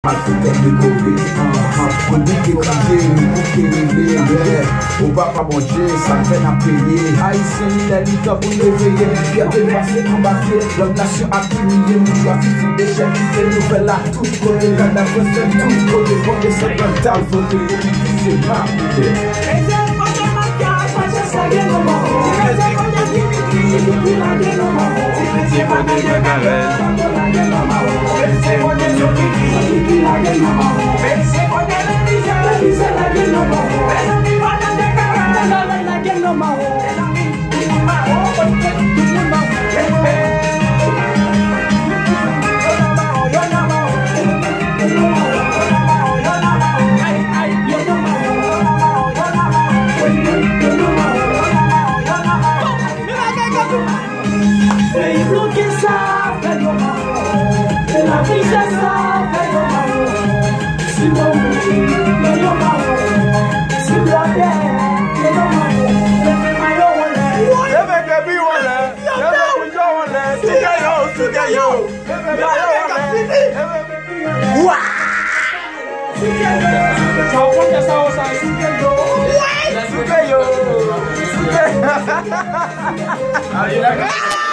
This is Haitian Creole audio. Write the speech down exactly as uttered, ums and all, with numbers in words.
Al fè tèt dekore, anhan. Pou nou te kriye, nou bouke rele, yeah. O papa Bondye, sa n fè n ap peye. Ayisyen, li lè li tan pou n reveye. Fyète n pase anba pye. Lòt nasyon ap imiye nou, jwa fifou dechèpite nou. Fè la tout kote, kadav fè tout kote. Fòk e sankantal vote, yo ki se mafya. Peyi bloke sa fè yo mawon. E lamizè sa fè yo mawon. Si w mouri, men yo mawon. Si w blòdè, men yo mawon. Leve mayo w anlè. Leve kepi w anlè. Leve kouto w anlè. Souke yo, souke yo. Leve mayo w anlè. Leve kepi w anlè. Wa! Sa w konn sa, sa w sa, souke yo. Souke yo. Souke yo.